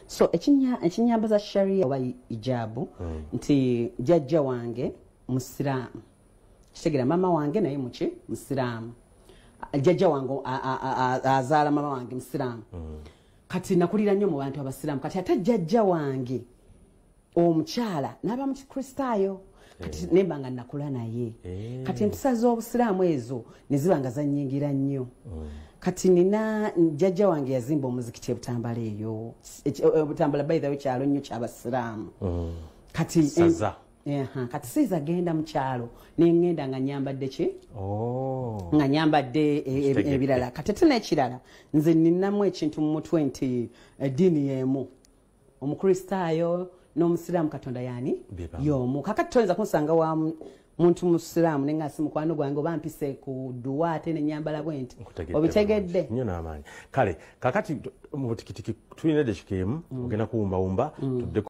So ekinyambaza sharia oba ijabu nti jjajja wange musiraamu, kitegeera, mama wange naye muki? Musiraamu. Jjajja wange azaala mama wange musiraamu. Kati nakulira nnyo mu bantu abasiraamu. Kati ate jjajja wange omukyala n'aba mu Kikristaayo. Kati nemba nga nakula naye. Kati empisa z'obusiraamu ezo ne ziba nga zannyingira nnyo. Kati nina jjajja wange yazimba omuzikiti ebutambala eyo. Butambala, by the way, kyalo nnyo kyabasiraamu. Kati Saza. Kati siiza genda mu kyalo neŋŋenda nga nyambadde ki? Oh. Nga nyambadde Kitegedde. ebirala. Kati ate n'ekirala, nze ninamu ekintu mu mutwe nti eddiini y'emu, Omukristaayo n'Omusiraamu, Katonda yaani? Be bamu. Y'omu. Kakati toyinza kunsanga wa muntu musiraamu nenga si mukwano gwange oba mpise ku dduwa ate nenyambala bwe nti. Nkutegedde Obitegedde? bulungi. Nnyo n'amaanyi. Kale kakati mu butikitiki tulina eddakika 1, ogenda kuwumbawumba tuddeko.